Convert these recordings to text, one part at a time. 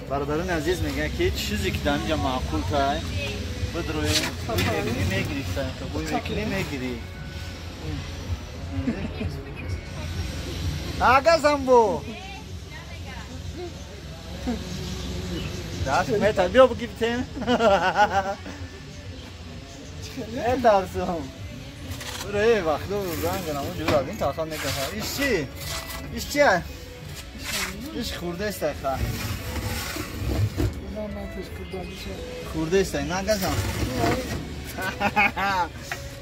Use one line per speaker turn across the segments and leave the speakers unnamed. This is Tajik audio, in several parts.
Бародарони азиз мегӯянд ки чизе ки дар инҷа маъқул тай бидроем, мегирӣ, мегирӣ, бӯй мекунӣ, мегирӣ. Агазам бо. Даст мета биё бигиртем. Метарсам. Уре вақто ранг намун ҷур ин тараф мекаша. Иш чи? Иш чи? Иш хурдест ха. Хурдест, нагазам.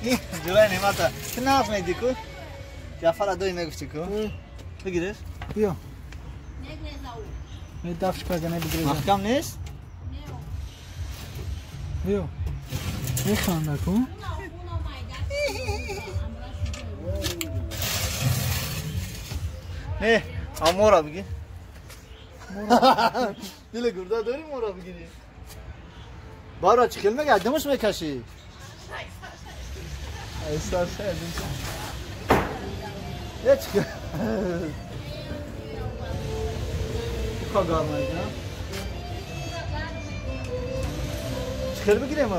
Ин ҷурай немата. Ту нағз медӣ ку? Ҷафар адои мегуфтӣ ку? Бигиреш?
Биё. Дафш кага набигиреза.
Маҳкам нест?
Биё. Механда ку?
Не, амора бигир. Дили гурда дори мора бигирӣ. Бара чӣ хел мега? Димаш мекашӣ. Е чӣ? Чӣ гарма ина? Чӣ хел бигирем?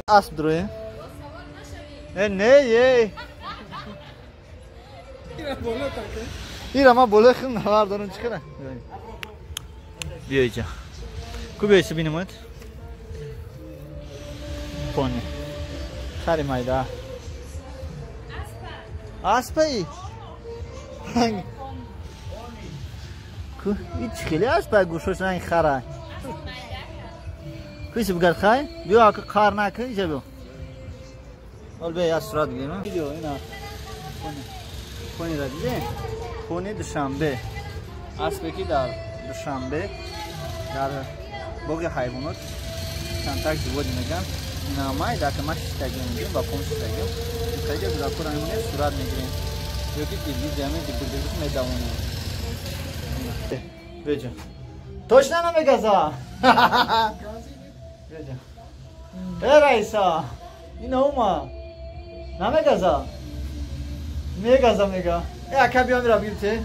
Асп дроем. Э не, е. Ира ма болои хун навар дорам чӣ кара? Биё иҷа. Ку биё иса бинемад? Пони. Хари майда. Аспаи? Ку и чӣ хеле аспай гӯшош ранги хара. Ку иса бигард хай? Биё ака қар накун иҷа биё. Ҳол биё як сурат бигирем. Биё ина. Пони. Пони ра дидем? Пони Душанбе. Аспе ки дар Душанбе дар боғи ҳайвонот чандтак живоди меган. Инамай дар ма шиштагим мегирем ба пом шиштагим. Қайда гузакура мемонем сурат мегирем. Ё ки дилгиҷаме дибирдибир медавонем. Беҷа. Точно намегаза? Беҷа. Э Раиса, ина ума. Намегаза? Мегаза мега. Э ака биё мира бигирте.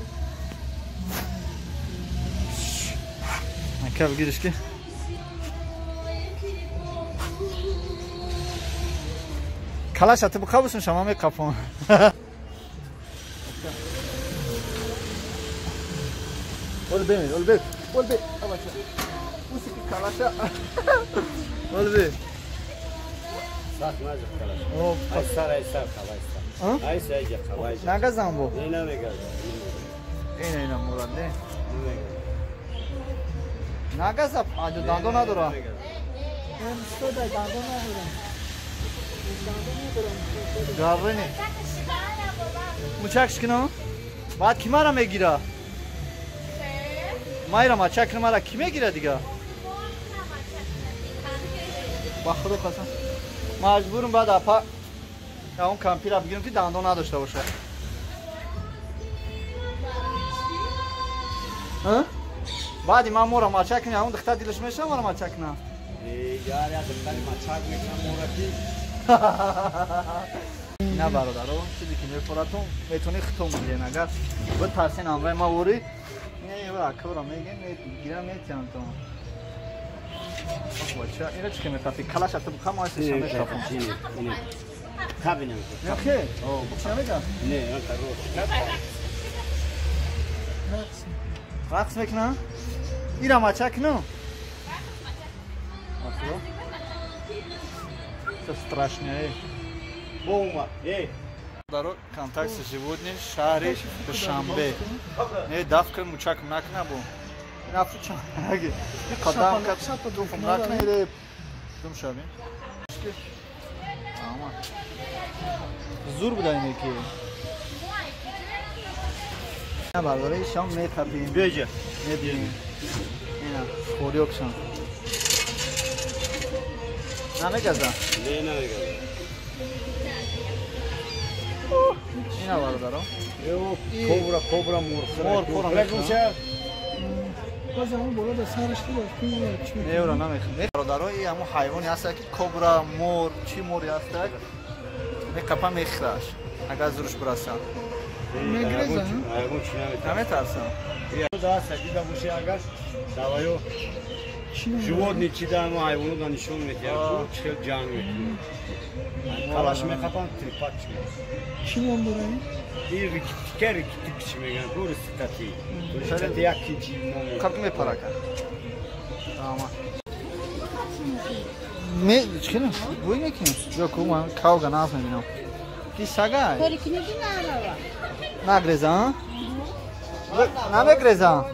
Ака бигириш ки. Калаша ту бухабусун шама меқафон. Ол бе, ол бе, ол бе. Абача. Усики калаша. Ол бе.
Сахт нажа калаша. О, айсар, айсар, айсар. Айса айҷа қавайҷа.
Нагазам бо?
Не, намегазам.
Ина ина мурад не? Нагаза, аҷо дандон надора.
Дандон надора.
Гаврини. Мучак шикинам? Баъд ки мара мегира? Майра мачак мара ки мегира дига? Ба худо қасам. Маҷбурум баъд апа он кампира бигирам ки дандон надошта бошад. Баъди ман мора мачак кунам, он духтар дилаш мешава мара мачак кунам.
Яр я духтари мачак мекунам мора ки.
На бародаро, чизе ки мефоратон, метавонед хитом бигирен. Агар битарсен амраи ма ворӣ, не ва акора мегем, мегирам метиҳам то. Бача, ина чӣ мехафӣ? Калаша ту бухам, айса мехафам.
Кабинем.
Не, чӣ мегам?
Не, он рост.
Рақс мекунам? Ира мачак кунам? Это страшное.
Бомба. Эй.
Даро контакт с животным шаҳри Душанбе. Не давка мучак накна бу. Нафу чаги. Қадам кат туфм накна ире. Дум шаби. Ама. Зур буда ине ки. Бародари шом мехапим.
Беҷа.
Мебинем. Ина хорёкшон. Намегаза?
Не, намегаза.
Ина бародаро.
Кобра, кобра, мор.
Мор, мегӯша.
Боз ҳамон боло да сараш ки
Не, ура намехӯрам. Бародаро, и ҳамон ҳайвоне ҳаст ки кобра, мор, чӣ море ҳаст? Мекапа мехӯраш. Агар зурш бираса.
Мегреза?
Наметарсам.
Дида боши агар даваю животни чи да мо ҳайвонот нишон медиҳад, чӣ хел ҷанг мекунад. Калаш мехапанд, трипак чи мекунад.
Чӣ ном дора ин?
Ин рикитика, рикитик чи мегӯянд, ку риситати. Риситати як чи ном.
Қабл мепарака. Ама. Ме чӣ бӯй мекунем? Ё ку ман кавга нағз мебинам. Ки сага? Нагреза, а? Намегреза?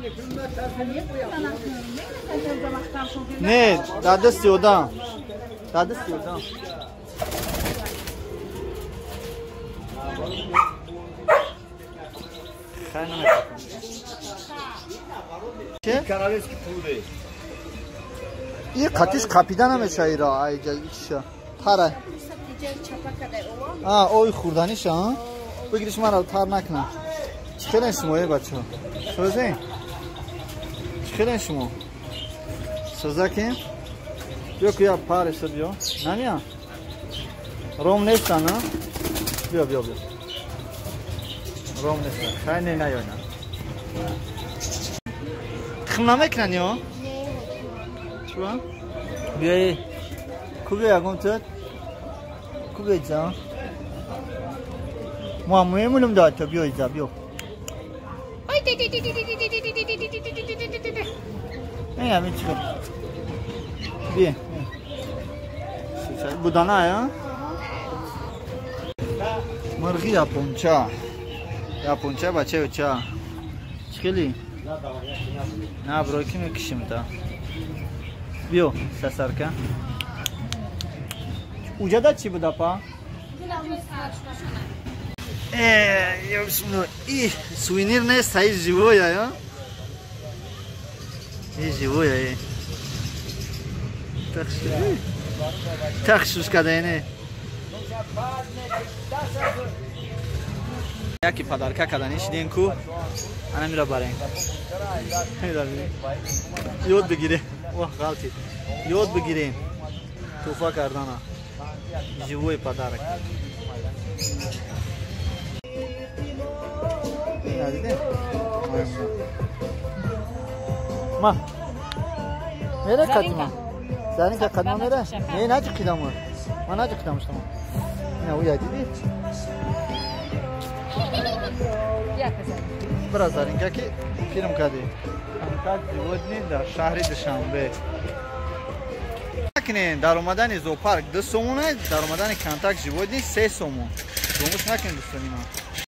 Не, дар дасти одам. Дар дасти одам. Хай намекунам. Че?
Королевский пудель.
И қатиш қапида намеша ира, айҷа ичша. Тара. А, ой хӯрданиша, а? Бигириш мара тар накна. Чӣ хелен шумо, э бачаҳо? Созен? Чӣ хелен шумо? Созакин? Биё ку я пареса биё. Намия? Ром нестан, а? Биё, биё, биё. Ром нестан. Хай не наёйна. Тухм намекунан ё? Чӣ? Биёи. Ку биё ягон тут? Ку биё ҷа? Мо мемонем да то биё ҷа, биё. Не, ами чӣ? Биё. Будана, а? Мурғи японча. Японча бача ча. Чӣ хели? На, бро, ки мекишим та. Биё, сасарка. Уҷада чӣ буда, па? Э, и сувенир нест, ай живоя, а? И живоя, э. Тахшуш кадаене. Яки подарка кадани шиден ку. Ана мира барен. Ёд бигире. Вах, ғалтид. Ёд бигирем. Туҳфа кардана. Живой подарок. Ма. Мере катима. Заринка кадма мере? Не, наҷиқидам. Ма наҷиқидам шумо. Ина уя диди? Бира Заринка ки филм кади. Контакт животни дар шаҳри Душанбе. Накунед, дар омадани зоопарк 2 сомон, дар омадани контакт животни 3 сомон. Фаромӯш накунед дӯстони ман.